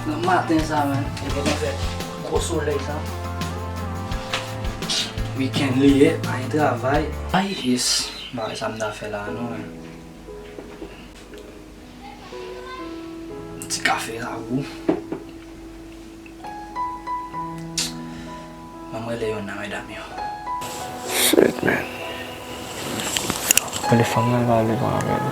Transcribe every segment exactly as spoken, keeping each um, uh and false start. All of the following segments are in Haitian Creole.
Nan maten sa, menm, e gentan fè gwo solèy sa. Weekend li ye, pa gen travay. Ay, yes, bagay sa m ta fè la, non, menm. Ti kafe sa gou. Ban m rele youn nan medam yo. Shit, man. Telefòn nan, l pa vle pran apèl.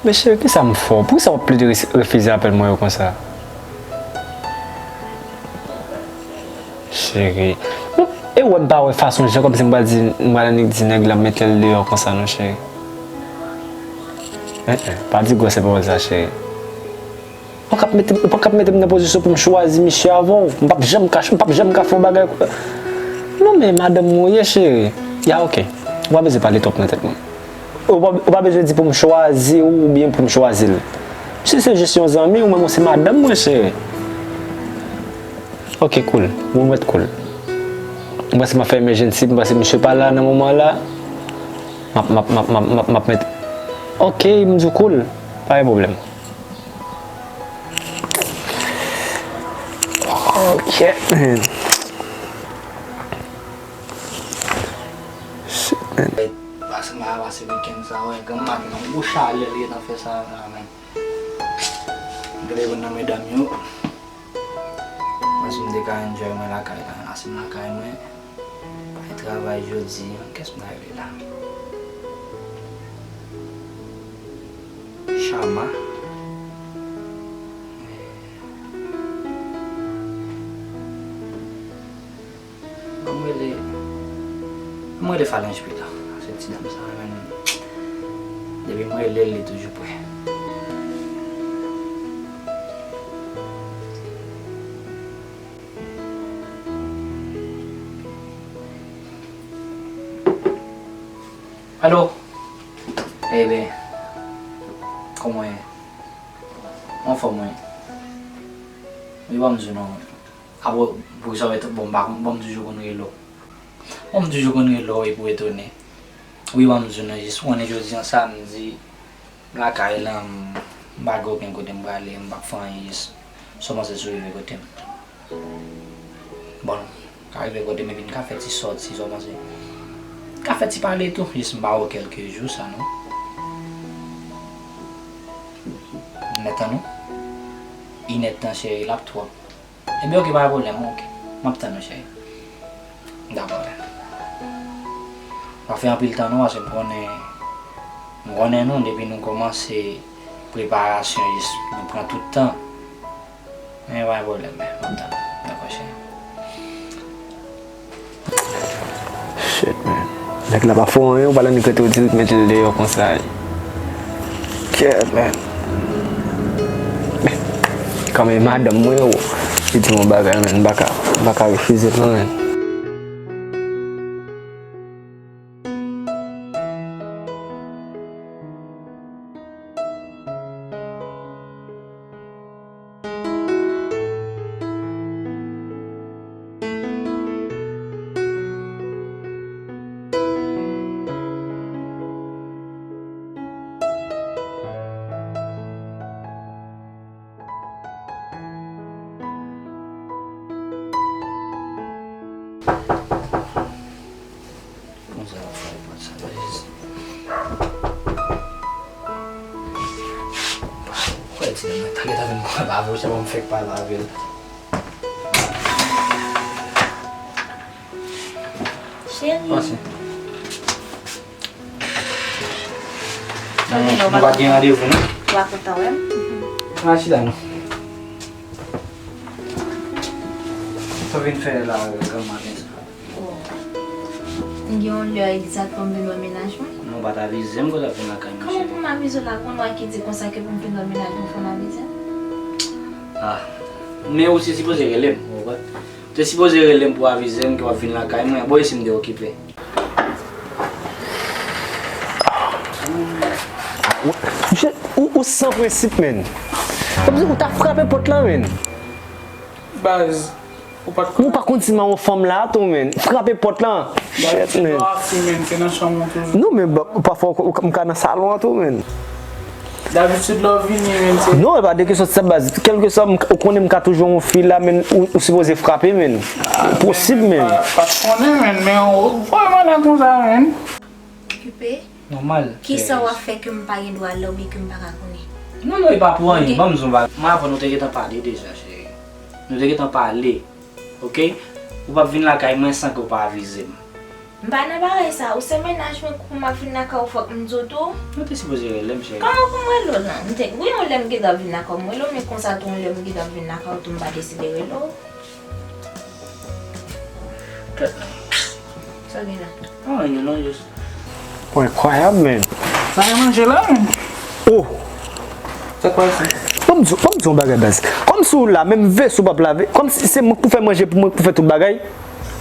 Men cheri, kisa m fè w? Poukisa w ap plede re-, refize apèl mwen yo konsa? Cheri. E wè m pa wè fason jan kòmsi m pral di, m pral annik di nèg la mete l deyò konsa non, cheri. En en, pa di gwosè pawòl sa, cheri. Ou p ap mete, ou p ap mete m nan pozisyon pou m chwazi misye avè w. M p ap janm ka, m p ap janm ka fè yon bagay. Non, men madanm mwen ou ye, cheri. Ya, oke. Ou pa bezwen pale twòp nan tèt mwen. Ou pa, ou pa bezwen di pou m chwazi ou oubyen pou m chwazi l. Si se jis yon zanmi, ou menm ou se madanm mwen, cheri. Oke, cool. Bon, mwen cool. M panse m ap fè emergency, m panse misye pa la nan moman la. M ap, m ap, m ap, m ap, m ap, m ap met. Oke, m di w cool. Pa gen pwoblèm. Oke, man. Shit, man. Pase, m a pase weekend sa, wè, granma, nan gwo chalè li nan fè sa la, man. M te vin nan medam yo. Mwen si m te ka enjoy mwen lakay la, la se m lakay mwen. Pa gen travay jodi an, kès m ta rele la? Chama. Ban m rele, ban m rele Falange pita. Se ti dam sa, menm. Depi m rele l, li toujou prè. Alo? Eben, kòman w ye? Anfòm, wi. Wi, ban m di w non. Apre, poukisa w ret, bon, m pa konn, bon, m toujou konn rele w. Bon, m toujou konn rele w epi w etone. Wi, ban m di w non, jis ou konnen jodi an samdi, m lakay la, m, m pa gen okenn kote m prale, m p ap fè anyen, jis sòman se sou rive kote m. Bon, ka rive kote m epi n ka fè ti sòti, sa w panse? N ka fè ti pale tou, jis m pa wè w kèlke jou sa non. Inèdtan non. Inèdtan cheri, l ap twòp. Ebyen oke, pa gen pwoblèm, oke. M ap tann ou cheri. Dakò. Pa fè anpil tan non, paske m konnen, m konnen nou, depi nou kòmanse preparasyon, jis nou pran tout tan. Men pa gen pwoblèm, men m ap tann. Dakò, cheri. Shit, man. Nèg la pa fè anyen, ou pa nan nèg rete ou di l mete l deyò konsa. Kèt, man. Kanmenm madanm mwen, ou. Li di m yon bagay, man. M pa ka, m pa ka refize l non, man. Konsa yo fè pòt sa la, Jezi. Kwè ti nèg mwen ta gentan vin pran lavi, se bon m fèk pale avè l. Cheri. Pase. Nou pa t gen randevou non? Ou pa kontan wè m? Al chita non. Sa w vin fè la granm maten sa? Oh. M gen yon lè egzak pou m vin wè mennaj mwen? Non, ou pa t avize m ke w t ap vin lakay mwen, cheri. Kòman pou m avize w la? Gon lwa ki di konsa ke pou m vin wè mennaj mwen, fò m avize w? Ah. Men ou te sipoze rele m, ou konprann? Ou te sipoze rele m pou w avize m ke w ap vin lakay mwen. Bon, e si m te okipe? Misye, ou, ou san prensip, menn. Sa vle di ou ta frape pòt la, menn. Baz, ou pa t... Ou pa konn si mawon fanm la tou, menn. Frape pòt la. Shit, man. Lè w ap fimen, se nan chanm ou toujou? Non, men ba- pafwa ou- ou- m ka nan salon an tou, man. Dabitid lè w vini, men se. Non, e pa de kesyon sa, baz. Kèlkeswa, m- ou konnen m ka toujou yon fi la, men ou, ou sipoze frape, men. Posib, men. Pa, pa konnen, men, men ou voye m anlè konsa, men. Okipe? Nòmal. Kisa w ap fè ke m pa gen dwa lè oubyen ke m pa ka konnen? Non, non, e pa pou anyen. Ban m di w yon bagay. Mwen avè w nou te gentan pale deja, cheri. Nou te gentan pale. Oke? Ou p ap vin lakay mwen san ke w pa avize m. M pa nan bagay sa. Ou se mennaj mwen, kou m ap vin lakay ou, fòk m di w tou. Nou te sipoze rele m, cheri. Kòman pou m rele w lan? M te, wi, yon lè m gen dwa vin lakay w, m rele w, men konsa tou, yon lè m gen dwa vin lakay w tou, m pa deside rele w. Tèt mwen. Sa w gen la? Anyen, non, jis. Bon, enkwayab, men. Sa gen manje la, men. Oh! Sa k pase? Ban m di, ban m di yon bagay, baz. Kòmsi w la, menm vese w p ap lave. Kòmsi se mwen k pou fè manje pou mwen, k pou fè tout bagay.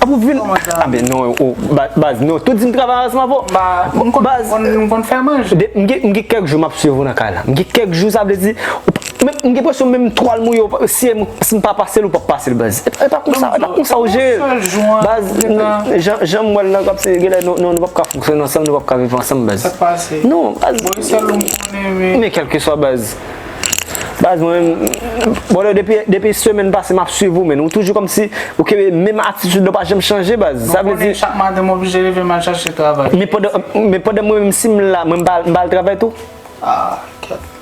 Ap ou vin. Ah, ben non, oh, ba- baz, non. Tout di m travay ansanm avè w. Ba, m konn, baz. M konn, m konn fè manje. De- M gen, m gen kèk jou m ap swiv ou nan kay la. M gen kèk jou, sa vle di, ou p- men m gen enpresyon menm twal mouye, ou pa- si, si m pa pase l, ou p ap pase l, baz. E pa konsa, e pa konsa ou jere. Baz, jan, jan m wè l nan kòmsi genlè nou, nou, nou p ap ka fonksyone ansanm, nou p ap ka viv ansanm, baz. Sa k pase? Non, baz. Bon, e sèl ou m konnen, men. Men kèlkeswa, baz. Baz, mwen menm, bòdè, depi, depi semèn pase, m ap swiv ou, men ou toujou kòmsi ou kenbe menm atitid la, ou pa janm chanje, baz. Sa vle di. Chak maten, m oblije leve, m al chache travay. Men pandan, men pandan mwen menm, si m la, mwen m pa, m pa al travay tou? Ah, kèt.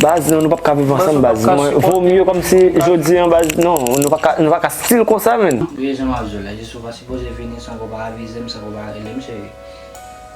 Baz, non, nou p ap ka viv ansanm, baz. Mwen, vo mye kòmsi jodi an, baz, non, nou pa ka, nou pa ka still konsa, menn. Wi, jan m ap di w la, jis ou pa sipoze vini san ke w pa avize m, san ke w pa rele m, cheri.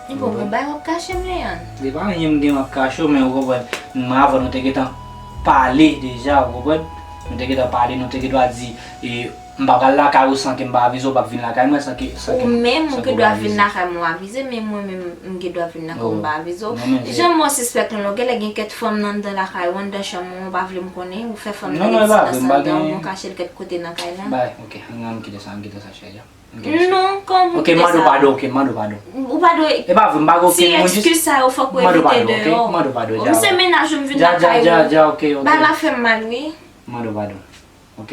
Li bon, bon, bay w ap kache m, Leyann. Li pa anyen m gen m ap kache w, men ou konprann, mwen avè w nou te gentan pale deja, ou konprann? Nou te gentan pale, nou te gen dwa di, e, m pa pral lakay ou san ke m pa avize w, ou p ap vin lakay mwen san ke, san ke, ou menm, ou gen dwa vin lakay mwen, ou avize, men mwen menm, m gen dwa vin lakay w, m pa avize w. Jan mwen sispèk lan, ou genlè gen kèk fanm nan anndan lakay ou, anndan chanm ou, ou pa vle m konnen, ou fè fanm nan egzit ansanm, ou kache l kèk kote nan kay la. Bay, ok, ann, ann kite sa, ann kite sa, cheri. Non, kòman pou kite sa? Ok, m mande w padon, ok, m mande w padon. Ou pa dwe. E pa vre, m pa gen okenn moun, jis. Ti ekskiz sa yo, fòk ou evite deyò. M mande w padon, ok? M mande w padon, dja. Ou se mennaj ou, m vin lakay ou. Dja, dja, dja, ok, ok. Bagay la fè m mal, wi. M mande w padon, ok?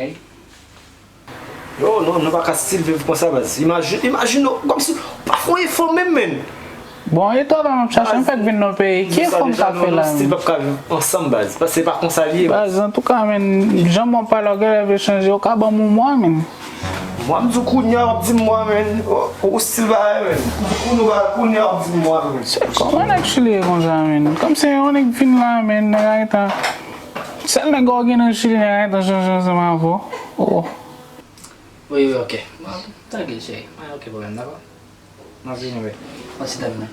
Yo, non, nou pa ka still viv konsa, baz. Imajine, imajine w, kòmsi w pa fè yon efò menm, menn. Bon, e travay m ap chache, m fèk vin nan peyi. Ki efò m ka fè la menm? Still p ap ka viv ansanm, baz. Paske se pa konsa l ye, baz. Baz, antouka, menn, jan mwen pale w, genlè vle chanje, ou ka ban m yon mwa, menn. Mwa, m di w kounye a, w ap di m mwa, menn. Ou, ou still bagay, menn. M di w kounye a, w ap di m mwa, menn. Se kòman nèg Chili ye konsa, menn? Kòmsi yon nèg vin la, menn, nèg a gentan. Sèl nèg ou gen nan Chili, nèg a gentan chanje ansanm avè w. Oh. Wi, wi, ok. Bon, trankil, cheri. Pa gen okenn pwoblèm, dakò? M ap vini, wi. Pran ti tan mwen.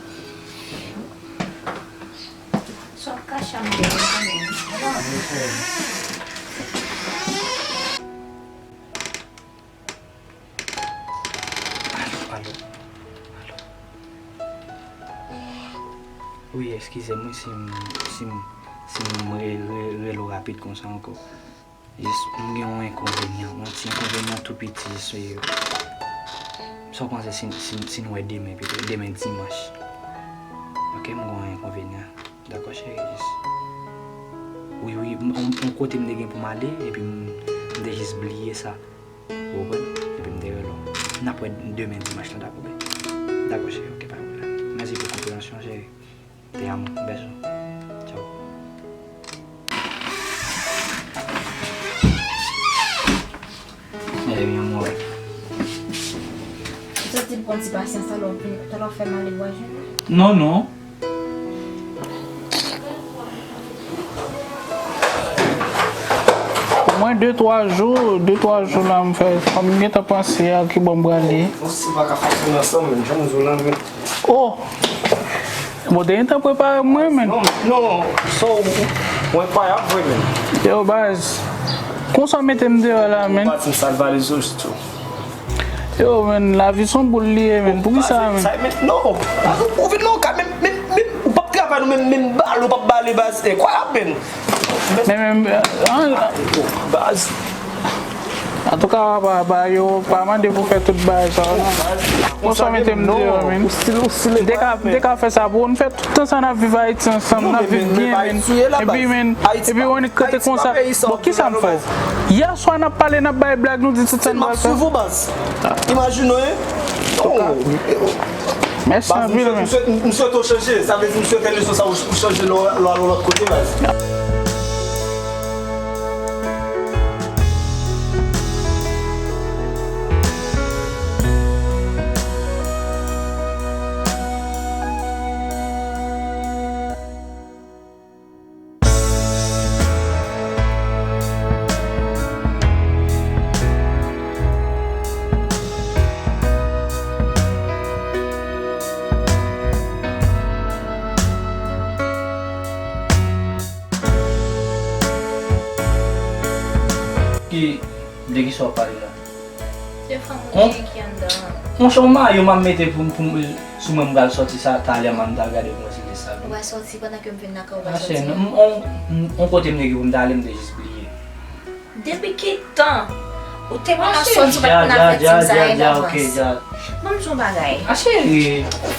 Sa w ap kache a m devan kanmenm. Alo, alo, alo. Wi, eskize m, wi, si m, si m, si m re, re, rele w rapid konsa ankò. Jis, m gen yon enkonvenyan, yon ti enkonvenyan tou piti, se, sa w panse si, si, si n wè demen pito, demen dimanch? Ok, m gen yon enkonvenyan. Dakò, cheri, jis. Wi, wi, m, m, yon kote m te gen pou m ale, epi m, m te jis bliye sa. Ou konprann? Epi m te rele w. N ap wè demen dimanch lan, dakò, bebe? Dakò, cheri, ok, pa gen pwoblèm. Mèsi pou konpreyansyon, cheri. Te amo, beso. Tchao. Mèsi, mi amor. Ou santi l pran ti pasyans, talè w ap vin, talè w ap fè m ale bwè jus? Non, non. Omwen de twa jou, de twa jou la m fè, fò m gentan panse a ki bò m prale. Bon, si pa ka fonksyone ansanm, menm jan m di w lan, men. Oh! Bon, te gentan prepare m, mwen, menn. Non, non, so, ou enkwayab vre, menn. Yo, baz, konsa w mete m deyò la, menn. Ou pa di m sa l vale zo, sitou. Yo, menn, lavi se yon boul li ye, menn. Poukisa, menn? Sa, menn, non, ou vin nan yon ka, menn, menn, menn, ou p ap travay, non, menn, menn, bale, ou p ap bale, baz. Enkwayab, menn. Men, men, men, an, baz. Antouka, papa, ba yo, pa mande pou fè tout bagay sa yo, non. Konsa w mete m deyò, menn. M te ka, m te ka fè sa pou ou, n fè tout tan sa n ap viv Ayiti ansanm, n ap viv byen, menn. Epi, menn, epi ou annik rete konsa. Bon, kisa m fè w? Yè swa n ap pale, n ap bay blag, nou di tout sa n pral fè. Imajine w, hein? Mèsi anpil, men. M swete w chanje. Sa vle di m swete leson sa ou chanje lè w al yon lòt kote, baz. Ki, de ki sa w ap pale la? De fanm ou di ki anndan an. Monchè, yon mayo m ap mete pou, pou, sou mwen, m pral sòti sa talè, m ap gade pou mwen si l te sal. Ou pral sòti pandan ke m vin lakay ou, ou pral sòti? Yon kote m te gen pou m t ale, m te jis bliye. Depi ki tan ou te konn ap sòti, ou pa t konn ap fè ti m sa an davans? Ban m di w yon bagay.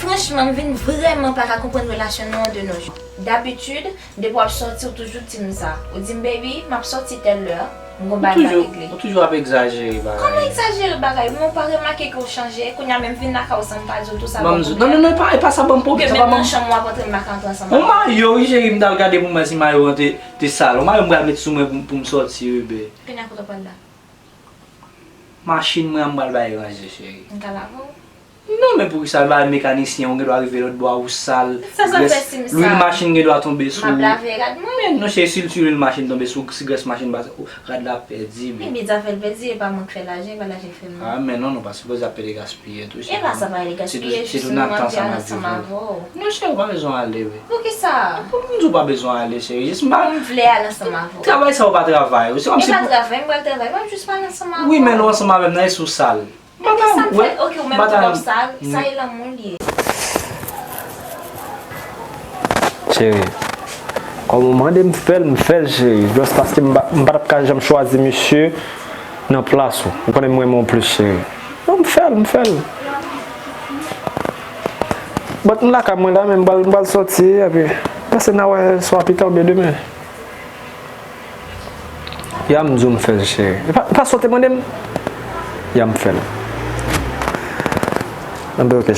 Franchman, m vin vrèman pa ka konprann relasyon nou an de nos jours. Dabitid, depi w ap sòti, ou toujou di m sa. Ou di m, "Baby, m ap sòti tèl lè, m gon bagay m ap regle." Ou toujou ap egzajere bagay. Kòman egzajere bagay? Men w pa remake ke w chanje? Kounye a menm vin lakay ou san m pa di w tou sa. Ban m di w, non, non, non, e pa, e pa sa ban m pwoblèm, sa pa ban m. Ke menm nan chanm ou ap antre, m pa ka antre ansanm avè w. Yon mayo, wi, cheri, m t al gade pou m wè si mayo an te, te sal. Yon mayo m pral met sou mwen pou, pou m sòti, wi, bebe. Kounye a kote w pral la? Machin mwen an m pral bay ranje, cheri. M ka lave w? Non, men poukisa l pa mekanisyen, ou gen dwa rive lòt bò a, ou sal. Sa sa fè si m sal? Lwil machin gen dwa tonbe sou ou. M ap lave rad mwen. Men non, cheri, si, si lwil machin tonbe sou ou, si grès machin pase, ou, rad la ap pèdi, bebe. Ebyen, zafè l pèdi, e pa mwen k fè lajan, e pa lajan k fè l non. A, men non, nou pa sipoze ap pede gaspiye tou, cheri. E pa sa pa pede gaspiye, jis mwen anvi al ansanm avè w. Non, cheri, ou pa bezwen ale, wi. Poukisa? Pou m di w pa bezwen ale, cheri. Jis m pa. Pou m vle al ansanm avè w. Travay sa ou pa travay. Se kòmsi. E pa travay, m pral travay, m ap jis pral ansanm avè w. Wi, men lè w ansanm avè m nan, e si w sal. Epi sa m fè? Oke, ou menm tou w ap sal, sa e lanmou l ye. Cheri, kòm ou mande m fè l, m fè l, cheri. Just paske m pa, m pa t ap ka janm chwazi misye nan plas ou. Ou konnen m renmen w plis, cheri. Non, m fè l, m fè l. But m lakay mwen la, men m pral, m pral sòti, epi pase n a wè swa pita oubyen demen. Ya m di w m fè l, cheri. E pa, e pa sa w te mande m? Ya m fè l. Anben, oke.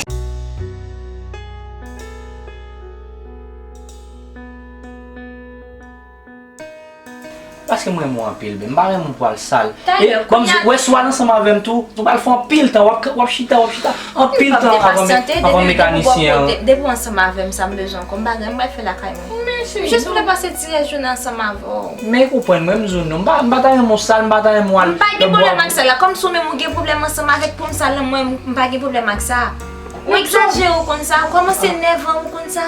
Paske m renmen w anpil, bebe. M pa renmen w pral sal. E, ban m di w, wè, si w al ansanm avè m tou, nou pral fè anpil tan, w ap, w ap chita, w ap chita, anpil tan avan, avan mekanisyen an. Depi w ansanm avè m, sa m bezwen kòm bagay, m pral fè lakay mwen. Jis vle pase ti rès jounen ansanm avè w. Men konprann mwen, m di w non, m pa, m pa ta renmen w sal, m pa ta renmen w al. M pa gen pwoblèm ak sal la. Kòm si w menm ou gen pwoblèm ansanm avèk pou m sal nan mwen, m pa gen pwoblèm ak sa. Ou egzajere, ou konn sa, ou kòmanse nèvan, ou konn sa.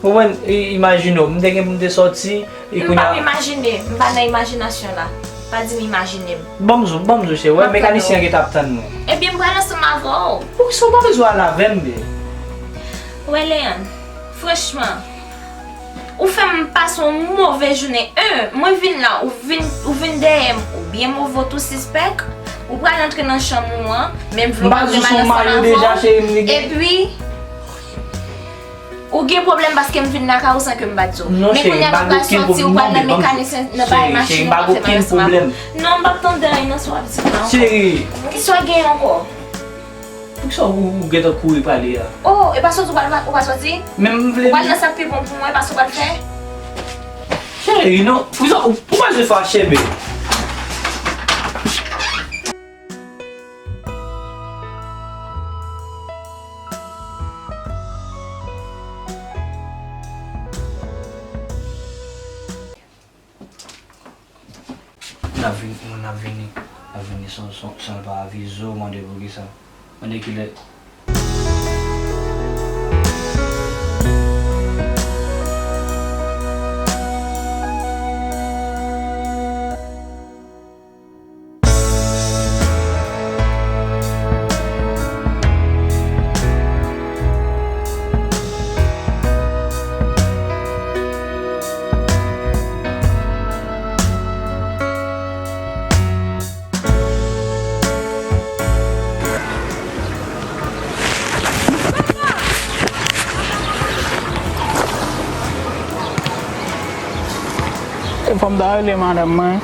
Ou konprann, i-, imajine w, m te gen pou m te sòti, e kounye a. M p ap imajine, m pa nan imajinasyon la. Pa di m imajine m. Ban m di w, ban m di w, cheri, wè, mekanisyen an gentan ap tann mwen. Ebyen, m pral ansanm avè w. Poukisa w pa bezwen al avè m, bebe? Wè, Leandre, franchman, ou fè m pase yon move jounen. En, mwen vin la, ou vin, ou vin dèyè m, ou byen move, ou tou sispèk, ou pral antre nan chanm ou an, menm vle w pa vle m al ansanm avè w. Epi, ou gen pwoblèm paske m vin lakay ou san ke m pa di w. Men kounye a nou pral sòti, ou pral nan mekanisyen, nan bay machin, ou pral fè mal ansanm avè m. Non, m p ap tande anyen nan sa w ap di m la ankò. Poukisa w gen ankò? Poukisa ou, ou gentan kouri prale a? Oh, e pa sòti ou pral, ou pral sòti? Men m vle. Ou pral nan sa k pi bon pou mwen, e pa sa ou pral fè? Cheri, non. Poukisa ou, ou pa bezwen fache, bebe. Moun ap vini, moun ap vini, ap vini san, san, san l pa avize w, mande poukisa. Mande kilè. E fò m ta rele madanm mwen.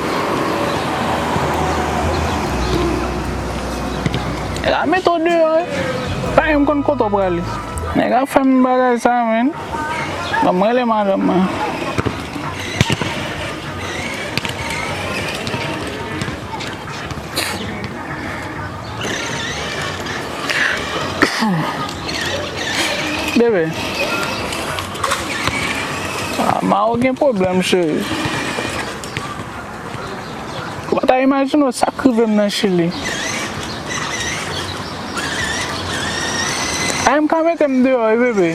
Nèg la mete w deyò, wi. Pa menm konn kote w prale. Nèg la fè m bagay sa, menn. Ban m rele madanm mwen. Bebe. Ah, Mao gen pwoblèm, cheri. Ou pa ta imajine w sa k rive m nan Chili. Ay, m ka mete m deyò, wi, bebe.